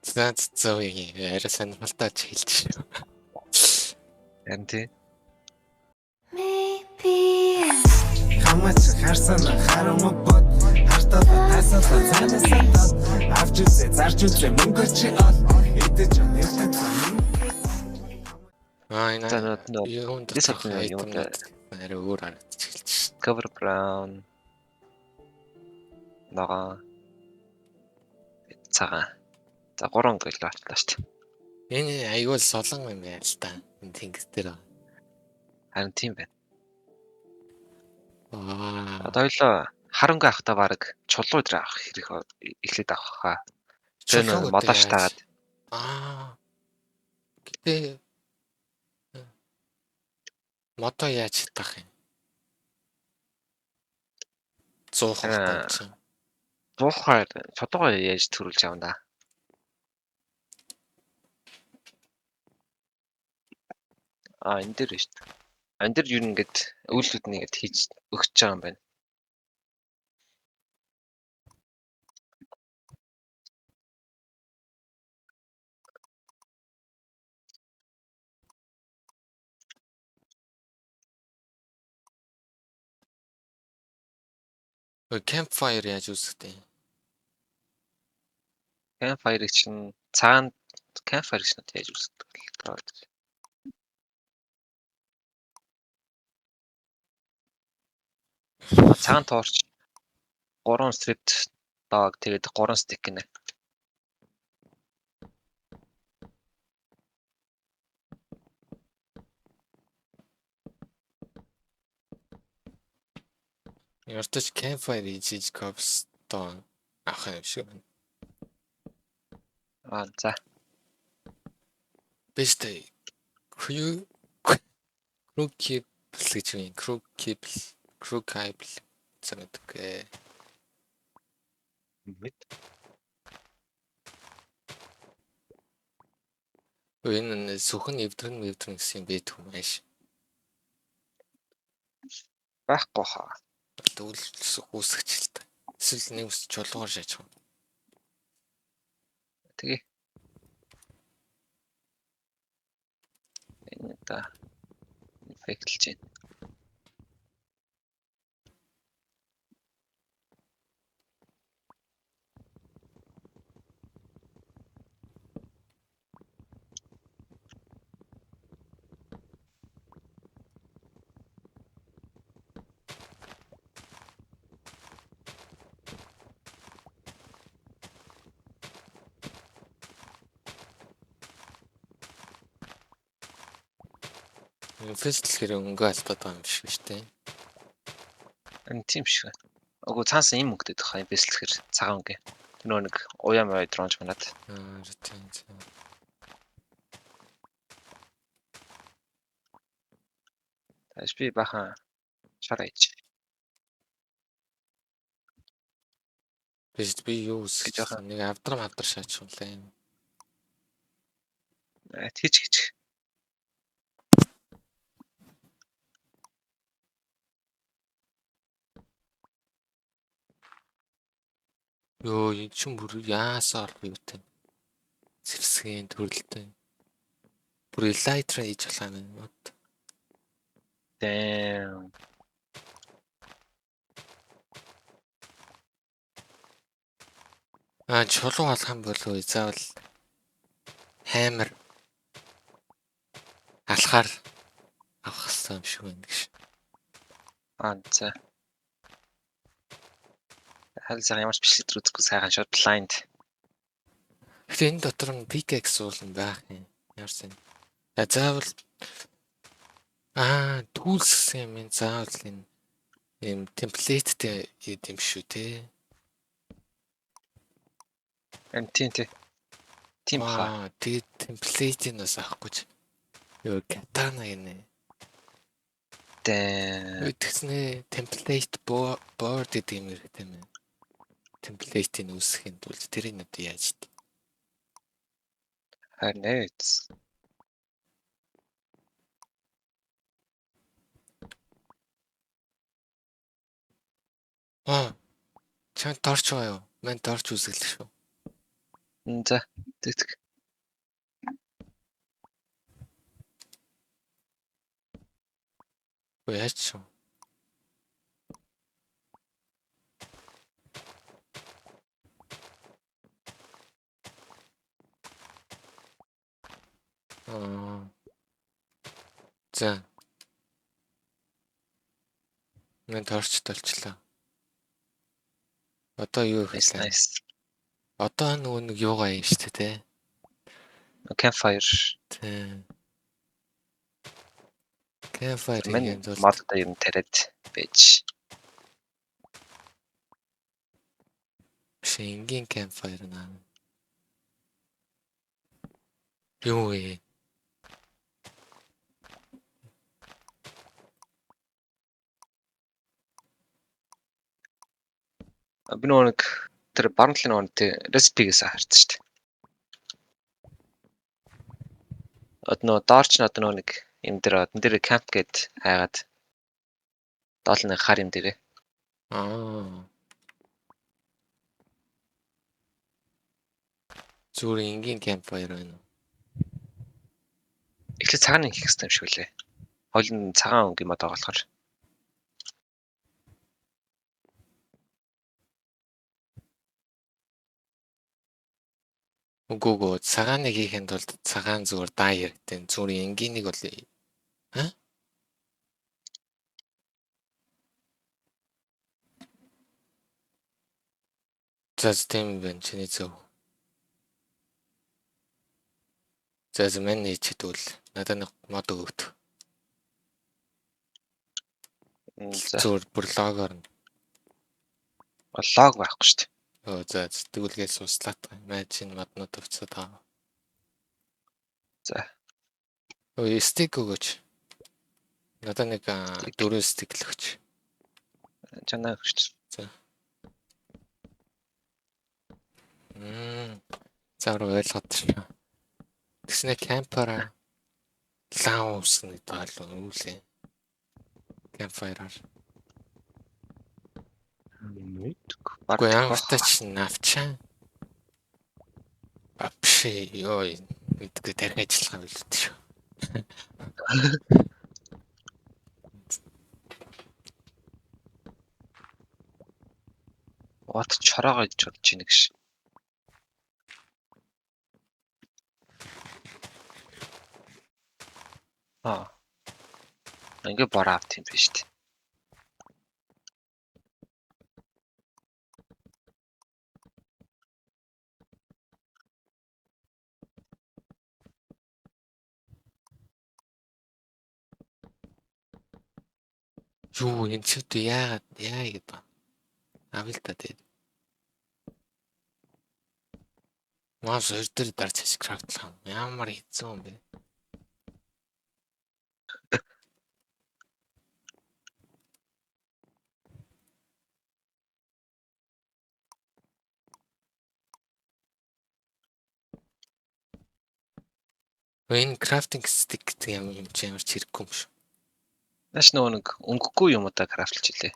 За зөв арай сонирхолтой ч хэлж шүү. Харин тий. Maybe Хамаач харсан харамг бод хартал тасал цаанаас тод авч үзээ зарж үзээ мөнгө чи ол идэж нэгт. Аа энэ За нөө юун This доторх юм item да. арай өөр харагдчих хэлж шүү. Cover brown. Ногоон. Цагаан. За гурван өнгө л авчлаа шүү дээ. Энэ айгүй л солон юм байна л та. Энэ тэнгис дээр. Харин тийм байна. Аа. Одоо хоёлоо харангүй авахтаа баг чулуу дээр авах хэрэг эхлээд авах хаа. Тэр Чулууг одоо модоош яаж- таагаад Аа. Гэтэ модоо яаж татах юм? 100% Аа. чинь. буухаар чулуугаа яаж төрүүлж авна. Аа энэ дээр байна шүү дээ. Энэ дээр юу нэгэд үйлдэлүүд нь ингээд хийж өгч байгаа юм байна. Өө, Campfire яаж үүсгэх юм? Campfire-ыг чинь цагаан campfire гэж надад яаж үүсгдэг вэ? Цагаан torch 3 stripped dog тэгээд 3 stick гинэ. Ярьтаж campfire хийж хийж cobblestone авах юм шиг байна. Аа за. Биш үү? Crew keep гэж юм. Crew keep crew keep зэрэг. Мэд. Энэ сүхэн эвдрэн эвдрэн гэсэн юм бэ юм ааш. Байхгүй хаа. Тэгвэл сүх үүсгэж л та. Эсвэл нэг ус чулуугаар шаачих юм. Тэгээ. Энэ та эффектлж байна. Фест гэхээр өнгө алдаад байгаа юм шиг шүү дээ. Энэ тийм шиг байна. Үгүй цаанаас ийм өнгөтэй байгаа юм бэслэхэр цагаан өнгө. Тэр нөгөө нэг уяа маяа дронж манад. Аа тийм тийм. Тааш би бахан шар аяж. Биш би юу үсгэж Гэж байгаа. нэг авдрам авдар шаачих юм лээ. Тэгж гэж. Йоо энэ чинь бүр яасаар юутай. Зэвсгийн төрөлтэй. Бүр elytra хийж болох юм байна. What? Damn. Аа чулуу алах юм болов уу? Заавал hammer алхаар авах хэрэгтэй юм шиг байна гэж. Аа за. Хайл сайхан ямар ч бичлэг төр үзэхгүй сайхан шууд blind. Гэтэ энэ дотор нь pickaxe уулан байх юм. Ямар сайн. За заавал аа tools гэсэн юм энэ заавал энэ ийм темплейттэй юм шүү те. Энэ тийм тий. Тийм хаа. Аа тэгээд темплейтийг бас авахгүй ч. Йоо катана гинэ. Damn. Тэгснэ темплейт board гэдэг юм хэрэгтэй юм. Темплейтийг үүсгэхийн тулд тэрийг одоо яаж вэ? Харин ээ. Аа. Чам торч байгаа юу? Мань торч үүсгэлэх шүү. За. Тэг. Үгүй яаж ч юм. Аа. За. Мен торч толчлоо. Одоо юу Nice хийх вэ? nice. Одоо нөгөө нэг юугаа юм шүү дээ, тэ? Campfire. Тэ. Campfire Мэн хийх тулд модтой юм тариад байж. биш энгийн campfire наа. Юу вэ? Би нөгөө нэг тэр баруун талын нөгөө нэг recipe-гээс харсан шүү дээ. Одоо нөгөө доор ч одоо нөгөө нэг юм дээр одон дээр camp гэд хайгаад доол нэг хар юм дээрээ. Аа. Зүгээр энгийн campfire байна уу? Эхлээд цагаан хийх хэрэгтэй юм шиг үлээ. Хойл нь цагаан өнгө юм одоо болохоор. Үгүй үгүй цагааныг хийхин тулд цагаан зүгээр даа хэрэгтэй. Зүгээр энгийнийг бол аа? За тийм байна чиний зөв. За за мань хийчихдвэл надад нэг мод өгөгд. За Зүгээр бүр логоор нь. лог байхгүй шүү дээ. Оо за тэгвэл суслаад маа чинь моднууд авцаад аа. За. Өө стик өгөөч. Надад нэг 4 стик л өгч. Чанаа өгч. За. За ойлгоод шүү. Тэгснэ кампара лаун үсгэн гэдэг байлаа юу лээ. Campfire-аар. Мэдгүй. Үгүй ямар тач навчаа. Апши ёо мэдгүй тарих ажиллагаа билүү шүү. What чороогоо идэж болж байна гэж. Аа. Ингээ бороо авт юм биш үү? Юу энэ ч үү яагаад яа гэдэг ба. Авъя л та тэгээд. Маус хоёр дээр дарж хаш крафтлах юм. Ямар хэцүү юм бэ? Энэ crafting stick гэдэг юм юм чи ямар ч хэрэггүй юм шүү. Нааш нөгөө нэг өнгөгүй юм удаа крафтлж илээ.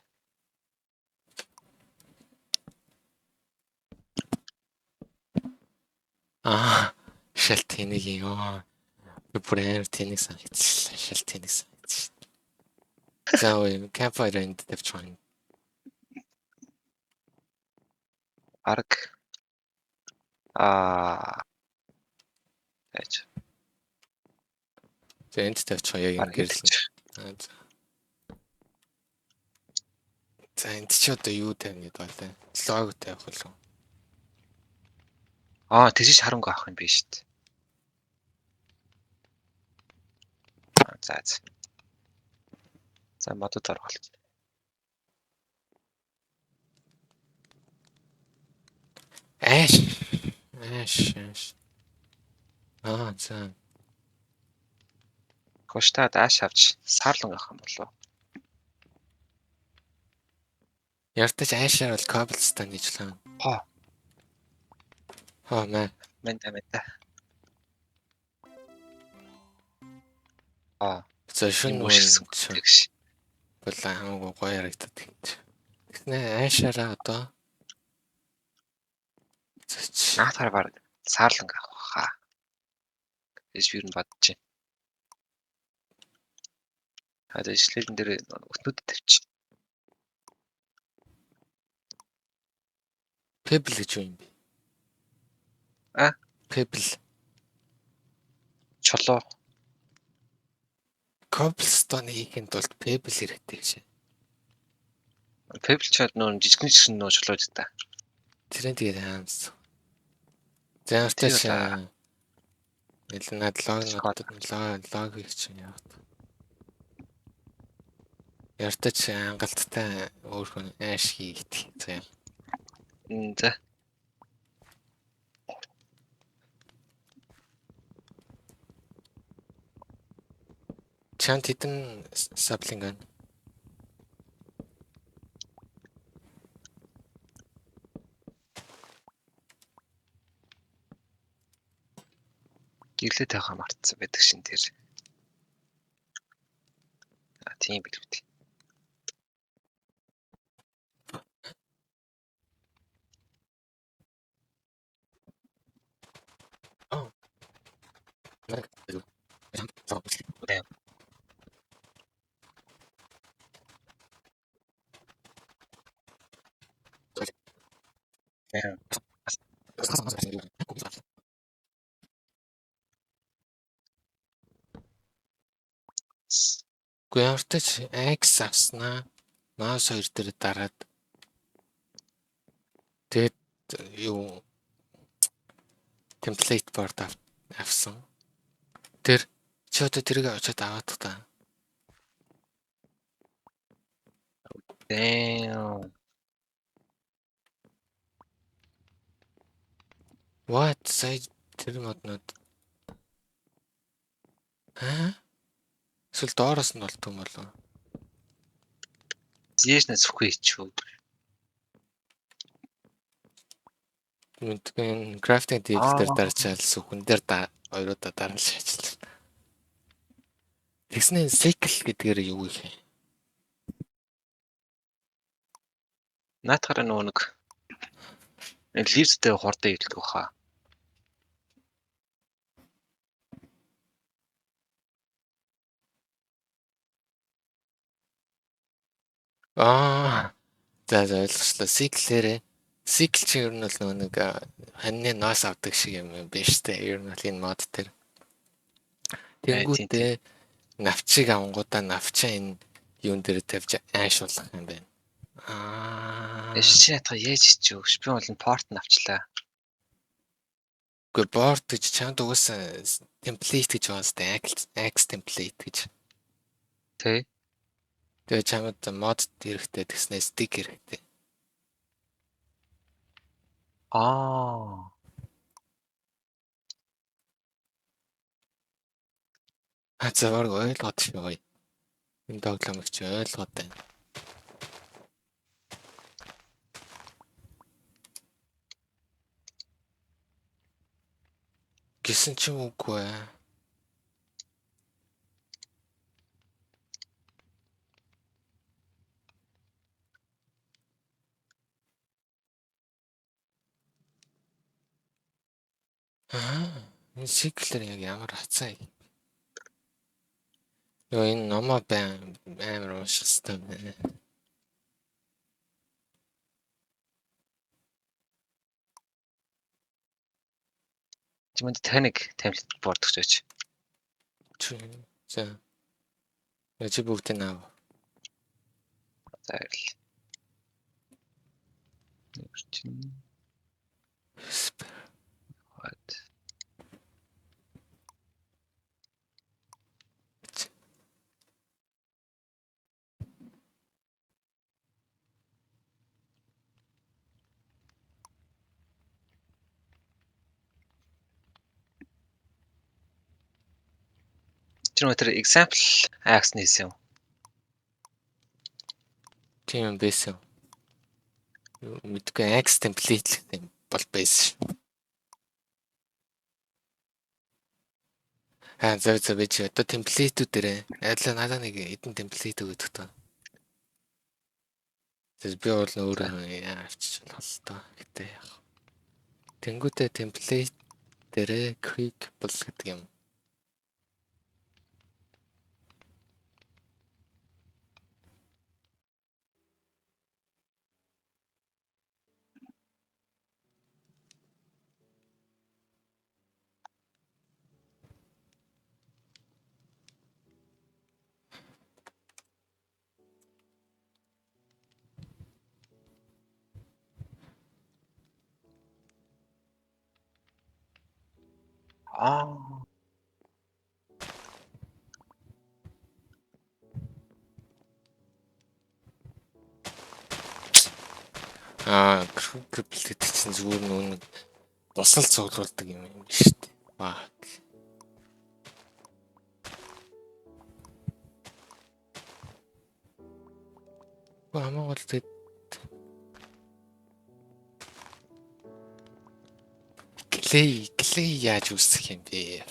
Аа, шал тэнэг юм. Би бүр амар тэнэг санагдчихлаа. Шал тэнэг санагдчихлаа. За үе campfire энд тавьчих юм. Арг аа яаж За энд тавьчих яг юм гэрлэн. Аа за. За энд чи одоо юу тавина гэдэг байлаа. Лог тавих болов. Аа тэгжиж харангүй авах юм биш үү? За за. За модод орголт. Ааш. Ааш ааш. Аа за. Хуштаа дааш авч саарлан авах юм болов. Яртаж аашаар бол cobblestone гэж лээ. Хоо. Хоо мэ. Мэнда мэнда. Аа. За шүн үүсгэсэн гэж. Бол хамаагүй гоё харагдаад байна. Тэгснэ аашаараа одоо Наатаар баг саарлан авах. Тэгэж би юу н бодож байна. А тэгээ ишлэлэн дээр өтнүүд тавьчих. Pebble гэж юу юм бэ? А? Pebble. Чолоо. Cobblestone хийхин тулд pebble хэрэгтэй гэж. Pebble ч нөө жижигэн жижигэн нөө чолоо л та. Тэрэн тэгээд хаамсан. За ямартай ч нэлээд над лог лог хийх чинь яах вэ? Ямартай ч хангалттай өөр хүн ааш хийгдэх. За. За. Чамд хэдэн sapling байна? Гэрлээ тавихаа мартсан байдаг шин тэр. А тийм билүү дээ. Үгүй ямартай ч X авснаа mouse хоёр дээр дараад тэгээд юу template board авсан. Тэр чи одоо тэрийг очиод аваад та. Damn. What? Сая тэр моднод. Аа? Эсвэл доороос нь болдго юм болов? Зээж нэ зүхгүй хийчихв. Мэдгүй crafting table дээр дарчаал сүхэн дээр хоёроо дараал шаачлаа. Тэгснэ cycle гэдгээр юу их юм? Наатахаараа нөгөө нэг leaves-тэй хурдан идэлдэг баха. Аа. За за ойлголоо. Cycle-ээрээ cycle чинь ер нь бол нөгөө нэг ханьны ноос авдаг шиг юм биш үү? Ер нь бол энэ мод дээр. Тэнгүүтээ навчиг авангуудаа навчаа энэ юун дээр тавьж аашуулах юм байна. Аа. Чи ятга яаж хийчих вэ? Би бол порт нь авчлаа. Үгүй board гэж чамд угаасаа template гэж байгаа сте Axe template гэж. Тэ. Тэгээ чамд mod хэрэгтэй тэгснэ stick хэрэгтэй. Аа. А за баг ойлгоод шүү. Энэ тоглоомыг чи ойлгоод байна. Гэсэн чинь үгүй ээ. Аа, энэ cycle-ээр яг ямар хацаа юм. Йоо энэ номоо байн амар унших хэрэгтэй байна. Чи мэд таныг template board гэж байж. Чи за. Чи бүгдийг ав. За баярлалаа. Чинь what? Тэр нөгөө тэр example axe нээсэн юм. Тийм юм байсан. Мэдгүй Axe template л юм бол байсан шүү. Аа зөв зөв би чи одоо template үүд дээрээ адилхан надаа нэг эдэн template өгдөг таа. Тэгээд би бол өөрөө авчиж болох л тоо. Гэтэ яг. Тэнгүүтээ template дээрээ quick бол гэдэг юм. Аа. Аа, cripple гэдэг чинь зүгээр нөгөө нэг тусал цуглуулдаг юм юм шүү дээ. Баа. Хамгийн гол тэгээд clay яаж үүсгэх юм бэ?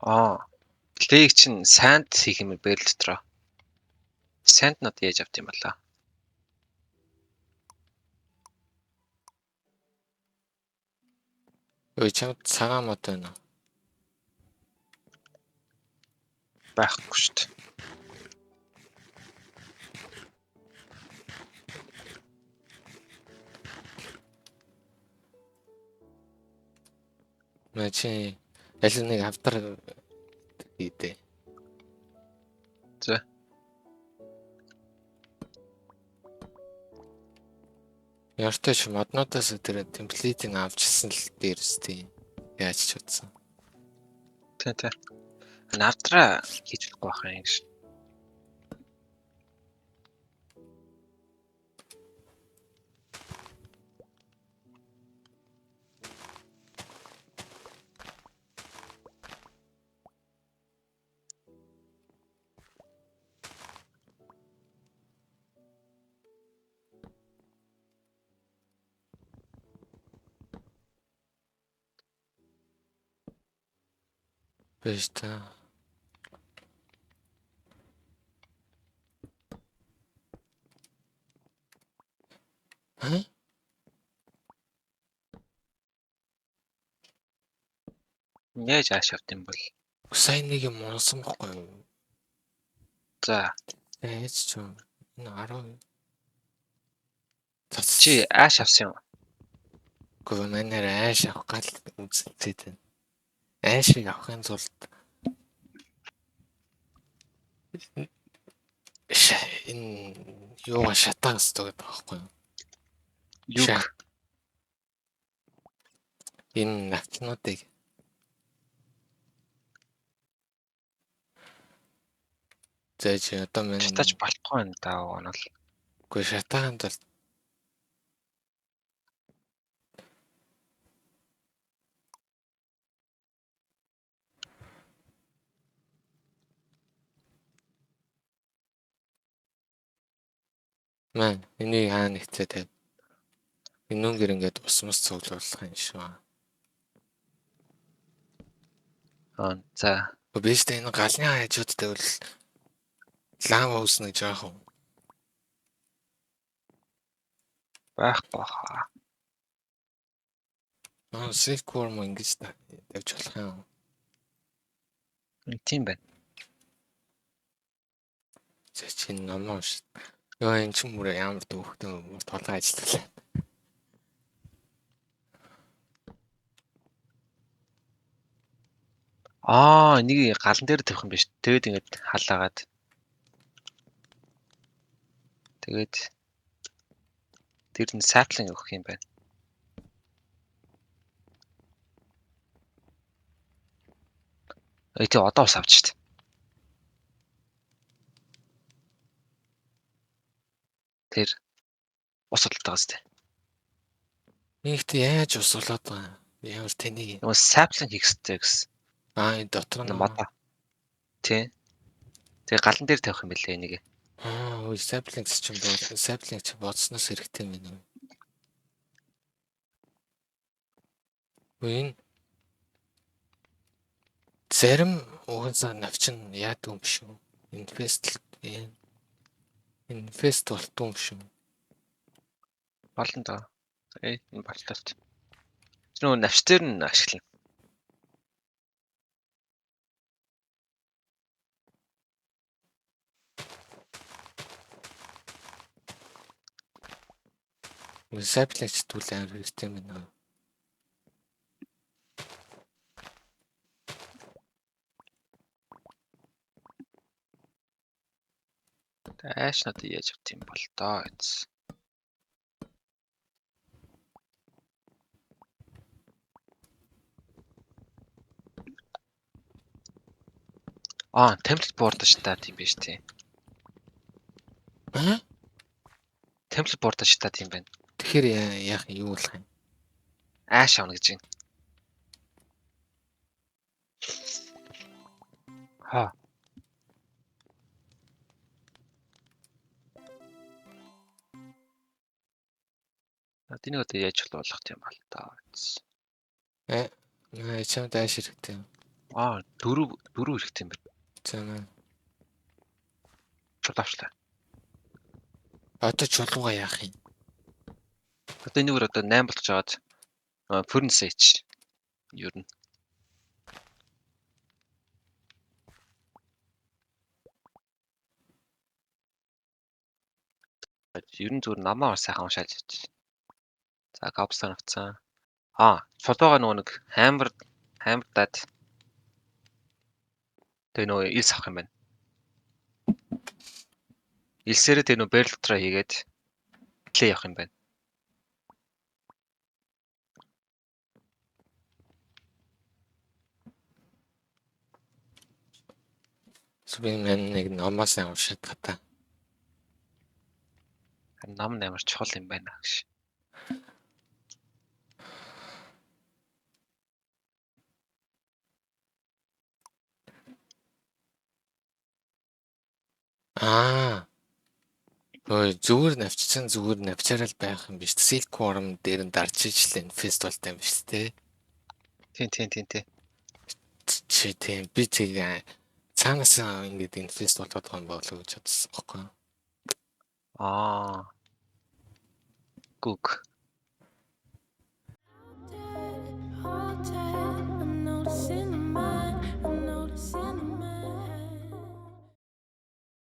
Аа. Clay чинь sand хийх юм barrel дотроо. Sand над яаж авт юм болоо? Ой, чамд цагаан мод байна уу? Байхгүй шүү дээ. Маа чи аль нэг авдар хийдэ. За. Яртай ч моднуудаас тэр темплейтийг авчихсан л дээрс тийм. Яаж ч утсан. Тэ тэ. Навдраа хийж болохгүй байх юм гэж. Биш та. Хаа? Яаж ааш авт юм бол? Сайн нэг юм унсан бохгүй юу? За. Яаж ч юм. Энэ 10 Чи ааш авсан юм? Гэхдээ манайр ааш авах гал үзэлцээд байна. Аашийг авахын тулд энэ юугаа шатаах хэрэгтэй гэдэг байхгүй юу? Юг. Энэ навчнуудыг зээж одоо мань Шатаж болохгүй юм даа уг нь бол. Үгүй шатаахын тулд Мэн энийг хаа нэгцээ тавь. Энүүгээр ингээд ус мус цуглуулах юм шүү. Аа за. Биш тэ энэ галны хажууд тавил лава үүснэ гэж яах вэ? Байхгүй хаа. Аа silkworm ингэж тавьж болох юм. Тийм байна. За чи номоо ш. Йоо энэ ч мөр ямар дүүхтэн мөр толгой ажиллалаа. Аа энийг галан дээр тавих юм биш. Тэгээд ингээд халаагаад. Тэгээд тэр нь sapling өгөх юм байна. Эй тий одоо ус авч штт. Тэр ус болдог байгаа зү. Нэгт яаж ус болоод байгаа юм? Ямар тэнийг. Нөгөө sapling хийх хэрэгтэй гэсэн. Аа энэ дотор нь модоо. Тий. Тэгээ галан дээр тавих юм билээ энийг. Аа ой sapling чинь бол sapling чи бодсноос хэрэгтэй юм байна. Өө энэ зарим угаасаа навчин яадаг юм биш үү? Infest infest болтгүй юм биш үү? Болно доо. Э энэ болтолт. Тэр нөгөө навч дээр нь ашиглана. Sapling читүүл амар хэрэгтэй юм байна. Ааш надад яаж авт юм бол доо гэсэн. Аа, template board шатаад юм биш тий. Аа? Template board шатаад юм байна. Тэгэхээр яах юм, юу болох юм? Ааш авна гэж байна. Ха. Энийг одоо яаж болох юм бол доо гэсэн. Аа, чамд ааш хэрэгтэй юм. Аа, дөрөв хэрэгтэй юм байна. За наа. Чул авчлаа. Одоо чулууга яах юм? Одоо энэгээр одоо 8 болгож аваад furnace H ер нь. Ер нь зүгээр намаа сайхан уншаалж явчих. За cobblestone авцсан. Аа, чулууга нөгөө нэг hammer даад тэгээ нөгөө илс авах юм байна. Илсээрээ тэгээ нөгөө barrel дотроо хийгээд clay явах юм байна. Би нэг номоо сайн уншаад та. Ном нь амар чухал юм байна гэж. Аа. Ой, зүгээр навчсан, зүгээр навчаараа л байх юм биш. Silkworm дээр нь дарж ижил энэ фестивалтай юм биш те. Тийм. Чи тийм би тэг цаанаас ингээд энэ фестивал болоод байгаа юм болоо гэж бодсон байхгүй юу? Аа. Гүг.